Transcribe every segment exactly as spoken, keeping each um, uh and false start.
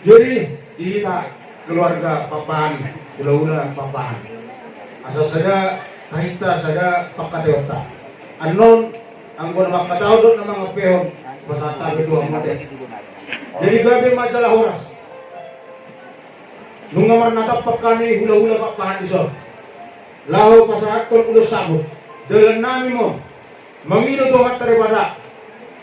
Jadi, di hita keluarga Pakpahan, hulahula Pakpahan, asa sada tahinta, sada pangkataionta. Annon, anggo na mangkatahon dohot na mangampehon, pasahat hami tu hamu ma ate. Jadi gabe ma jala horas. Nunga marnatampak hami hulahula Pakpahan dison laho pasahathon ulos saput. Dalan nami ma on mangido tu Amanta Debata.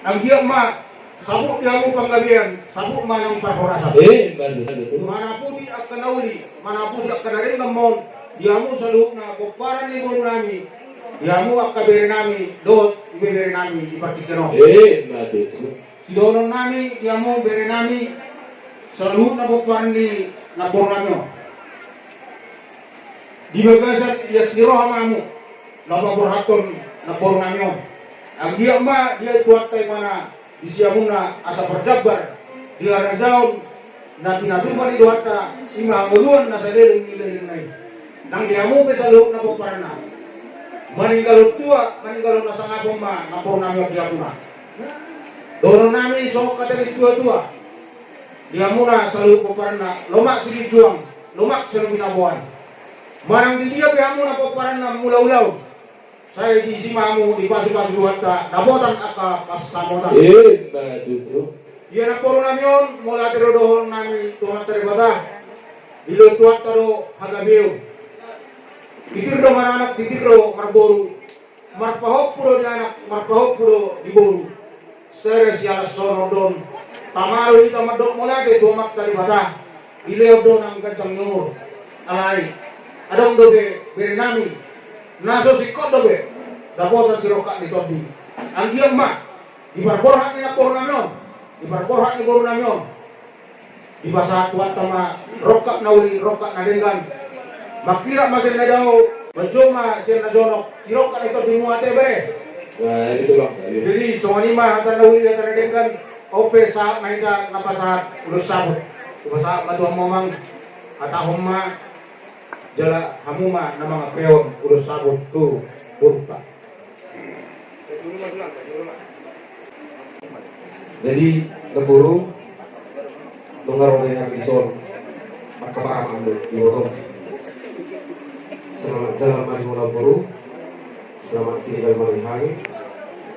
Anggiat ma saput di hamu panggabean, saput ma nang parhorasan. Eh, baru, baru. Manaputi angka na uli, manaputi angka na denggan ma on di hamu saluhutna pomparan ni boru nami, di hamu angka bere nami dohot ibebere nami di partingkian on. Eh, baru. Sidohonon nami di hamu bere nami saluhutna pomparan ni namboru nami on. Di bagasan ias ni roha ma hamu laho paborhathon namboru nami on. Anggiat ma diida Tuhanta Ibana di siamunna asa marjambar di harajaon na pinatupa ni Tuhanta, i ma hangoluan na saleleng ni lelengna i. Nang di hamu pe saluhutna pomparanna, maninggalhon tua, maninggalhon na sangap on ma namboru nami on di hamuna. Dohonon nami songon hata ni situatua di hamuna saluhut pomparanna: Lomak silinjuang, lomak sian binaboan. Manang di dia pe hamuna pomparanna mangula ulaon, sai diisi ma hamu dipasupasu Tuhanta dapotan angka pansamotan. Emma tutu. Ia namboru nami on, mauliate do dohonon nami tu Amanta Debata. Dilehon Tuhanta do hagabeon. Titir do maranak, titir do marboru. Marpahompu do di anak, marpahompu do di boru. Sada siala songon on do on. Tama do hita mandok mauliate tu Amanta Debata. Dilehon do nang ganjang ni umur. Alai adong dope bere nami na so singkop dope dapotan sirongkap ni tondi. Anggiat ma di parborhat ni namboru nami on, di parborhat ni boru nami on, dipasahat Tuhanta ma rongkap na uli, rongkap na denggan. Mangkirap ma sian na dao, manjou ma sian na jonok, sirongkap ni tondimu ate bere. Nah, itu, Bang. Iya. Jadi songon i ma hata na uli, hata na denggan. On pe sahat ma hita na pasahat ulos saput. Dipasahat ma tu hamu amang, hatahon ma, jala hamu ma na mangampehon ulos saput tu borunta. Jadi namboru, nunga ro be hami dison, marhaha-hahaan do diboto. Selamat jalan ma di hamu namboru. Selamat tinggal ma di hami.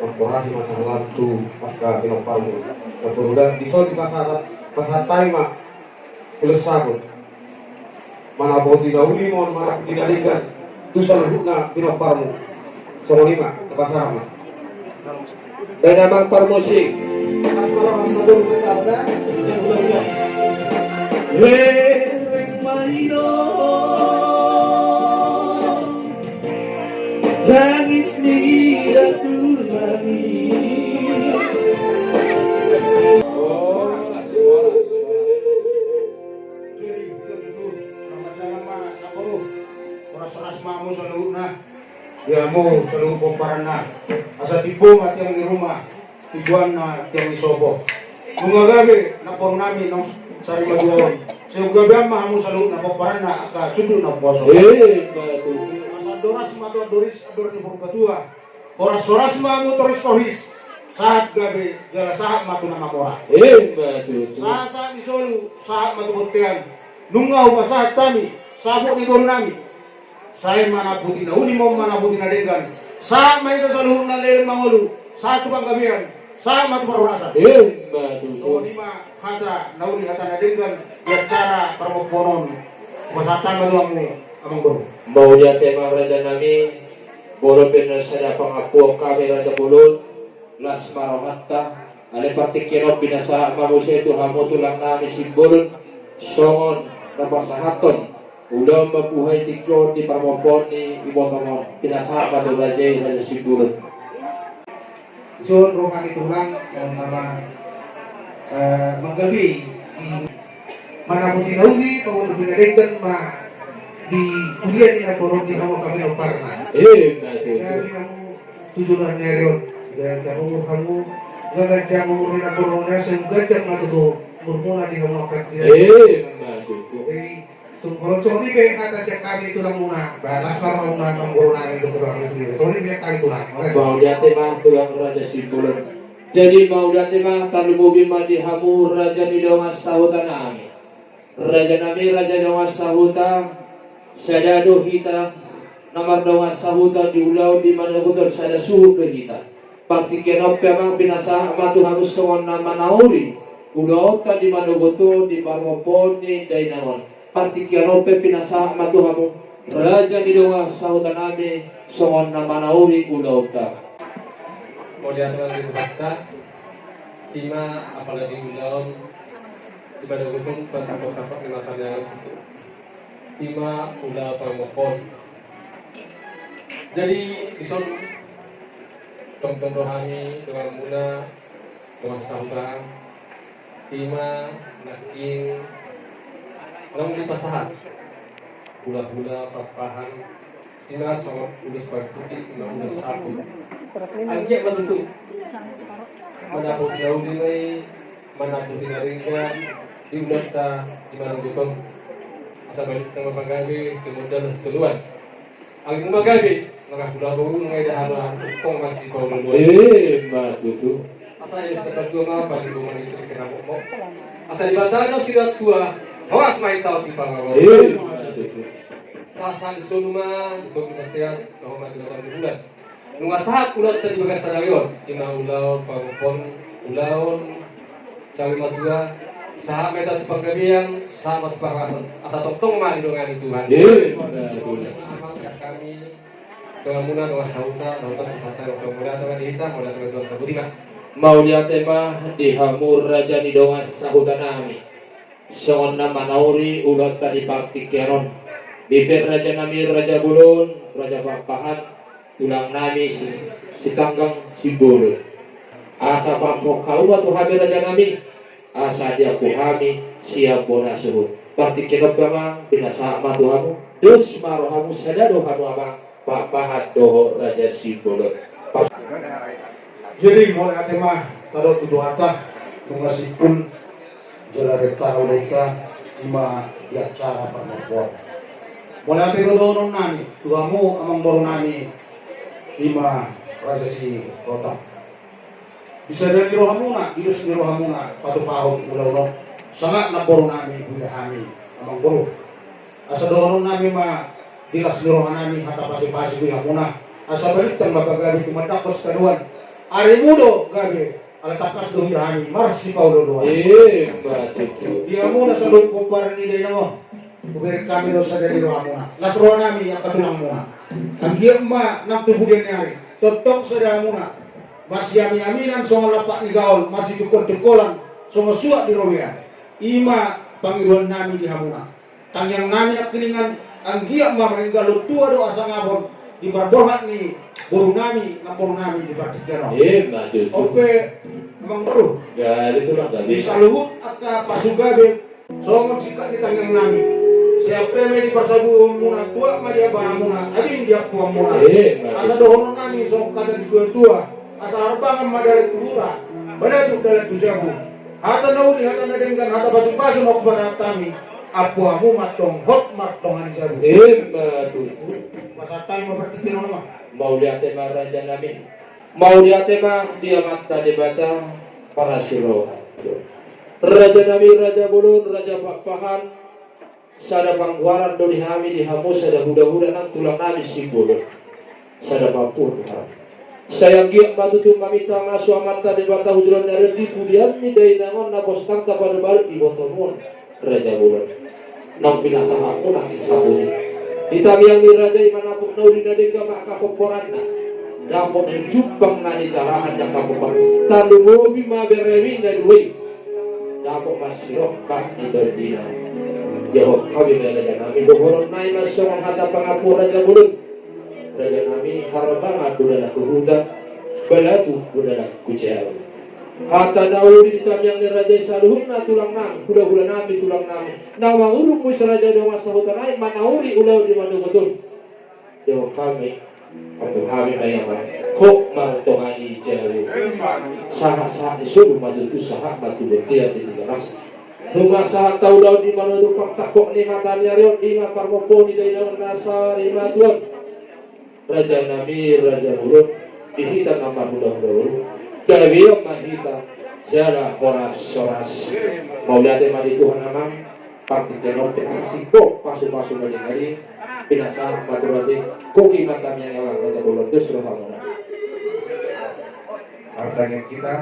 Amporasi ma salam tu angka pinomparmu. Namboru, da dison dipasahat, pasahat hami ma ulos saput. Manaputi na uli ma on, manaputi na denggan tu saluhutna pinomparmu. Songon i ma, tapasahat ma. Baen amang parmusik. Hereng ma i do tangis ni datur nami. Jadi, betul, betul. Selamat jalan ma namboru. Horas-horas ma hamu saluhutna. Di hamu saluhut pomparanna. Asa timbo ma tiang ni ruma, timboan ma tiang ni sopo. Nunga gabe namboru nami naung sarimatua on. Sai gabean ma hamu saluhutna pomparanna angka sundut na umposo. Eh, betul. Asa andor ras ma tu andor ris, andor ni Purbatua. Horas-horas ma hamu toris-toris, sahat gabe jala sahat ma tu na mamora. Emma tutu. Sahat-sahat ni solu, sahat ma tu bontean. Nunga hupasahat hami saput ni boru nami. Sai manaputi na uli ma on, manaputi na denggan. Sahat ma hita saluhutna leleng mangolu, sahat tu panggabean, sahat ma tu parhorasan. Emma tutu. Songon i ma hata na uli, hata na denggan di acara parmomponon. Hupasahat ma tu hamu amang boru. Mauliate ma raja nami. Bolon pe na sada pangampuon hami raja bolon, las ma rohanta. Alai partingkian on pinasahat ma muse tu hamu tulang nami Simbolon, songon na pasahathon ulaon mambuhai tingki on di parmompoon ni ibotongmu on. Pinasahat ma tu raja i, raja Simbolon. Dison ro hami tulang, eh, nama, eh, manggabe di manaputi na uli, manaputi na denggan ma di huria ni namboru on di hamu angka pinomparna. Emma tutu. Jadi hamu tu joloan ni ari on, ganjang ma umur hamu, ganjang ma umur ni namboru on, sai ganjang ma tutu umurmuna di hamu angka. Emma tutu. Jadi tung holan songon i pe hata sian hami tulangmuna. Ba las ma rohamuna amang boru nami, dohot hami sendiri. Songon i pe hata hami tulang. Mauliate ma tulang raja Simbolon. Jadi mauliate ma, tarlumobi ma di hamu raja ni dongan sahuta nami. Raja nami, raja dongan sahuta, sada do hita na mardongan sahuta di ulaon di manogot on, sada suhut do hita. Partingkian on pe amang pinasahat ma tu hamu songon na manauri ulaonta di manogot on di parmompoon ni dainang on. Partingkian on pe pinasahat ma tu hamu raja ni dongan sahuta nami songon na manauri ulaonta. Mauliate ma di Tuhanta. Ima apala di ulaon di manogot on patapot-tapot ni mata ni alam. Ima ulaon parmompoon. Jadi dison tongtong do hami donganmuna, dongan sahuta, ima nangkin naung dipasahat hulahula Pakpahan, sima songon ulos parpudi ima ulos sapu. Anggiat ma tutu manapot na uli ma i, manapot na denggan di ulaonta di manogot on. Asa balintang ma pagabe, tumundalhon sitadoan. Anggiat ma gabe, maka hulahula nunga idahan ma tongtong masipaolo-oloan. Ima tutu. Asa i ma sitadoan ma paling gomani tu kena mokmok. Asa Debata do sitadoan tua, horas ma hita on di pangago. Ima tutu. Sahat-sahat ni solu ma, di topi batean, na homa di batang di bulan. Nunga sahat ulaonta di bagas sadari on, ima ulaon parmompoon, ulaon saur matua, sahat ma hita tu panggabean, sahat ma tu parhorasan, asa tongtong ma didongani Tuhan. Ima tutu. Amang, sian hami donganmuna, dongan sahuta, dongan sahuta, dongan sahuta, dongan sahuta, dongan sahuta. Mauliate ma di hamu raja ni dongan sahuta nami. Songon na manauri ulaonta di partingkian on. Di pe raja nami, raja bolon, raja Pakpahan, tulang nami si, Sitanggang Simbolon. Asa pamungka ma tu hami raja nami, asa diampu hami sian bona suhut. Partingkian on pe amang, pinasahat ma tu hamu, dos ma rohamu, sada do hamu amang, Pakpahan dohot raja Simbolon. Jadi mauliate ma tadok tu Tuhanta, nunga simpul jala renta ulaonta ima di acara parmompoon. Mauliate do dohonon nami tu hamu amangboru nami ima raja Sirotam. Di sada ni rohamuna, di dos ni rohamuna patupahon ulaon on, sangap namboru nami, huida hami amangboru. Asa dohonon nami ma di las ni roha nami hata pasupasu di hamuna, asa balintang ma pagabe tumandangkon sitadoan. Arimu do gabe, ala tangkas do huida hami marsipaolo-oloan. Ima tutu. Di hamuna saluhut pomparan ni dainang on, hubereng hami do sada ni rohamuna, las roha nami angka tulangmuna. Anggiat ma nang tu pudian ni ari tongtong sada hamuna, marsiamin-aminan songon lampak ni gaol, marsitungkol-tungkolan songon suat di robean. Ima pangidoan nami di hamuna. Tangiang nami nangkiningan, anggiat ma maninggalhon tua dohot hasangapon di parborhat ni boru nami, namboru nami di partingkian on. Ima tutu. On pe amangboru, gabe tulang gabe, di saluhut angka pasugabe songon singkat ni tangiang nami. Sian pe ma i di parsabuhonmuna, tuat ma di ambaramuna, ading di ampuanmuna. Ima tutu. Asa dohonon nami songon hata ni tua-tua, asa harbangan ma dalan tu huta, balatuk dalan tu jabu. Hata na uli, hata na denggan, hata pasupasu ma hupasahat hami. Ampu hamu ma antong, hot ma antong, ani jabu. Ima tutu. Pasahat hami ma partingkian on ma. Mauliate ma raja nami. Mauliate ma di Amanta Debata parasi roha. Raja nami, raja bolon, raja Pakpahan. Sada panggoaran do di hami di hamu, sada huda-huda nang tulang nami Simbolon. Sada pampuhon do hami. Sai anggiat ma tutu maminta hami tu Amanta Debata tu joloan ni ari on, di pudian ni dainang on na pos tangkas padobar di ibotomu on, raja bolon. Naung pinasahatmuna nangkin sahat i. Di tangiang ni raja i manapot na uli na denggan ma angka pomparanna. Dapot jumpang na nijalahan angka pomparanna. Tarlumobi ma bere ni na dua i. Dapot ma sirongkap ni tondina. Jawab hami ma raja nami, dohonon nami ma songon hata pangampu raja bolon. Raja nami, harbangan do dalan tu huta, balatuk do dalan tu jabu. Hata na uli di tangiang ni raja i saluhutna tulang nami, hula-hula nami, tulang nami. Na mangudut muse raja dongan sahuta nami, manauri ulaon di manogot on. Jawab hami, ampu hami ma i amang. Hot ma antong, ani jabu. Sahat-sahat ni solu ma tutu, sahat ma tu bontean di Tigaras. Nunga sahat tu ulaon di manogot on, pangtangkok ni mata ni ari on, ima parmompoon ni dainang on na sarimatua on. Raja nami, raja bolon, di hita na marhula-hula on, gabe ma hita jala horas-horas. Mauliate ma di Tuhan amang. Partingkian on pe sasingkop pasupasu na di ngari, pinasahat ma tu Debata, koki ma hami angka amang, na tabolon dos rohamuna. Martangiang hita.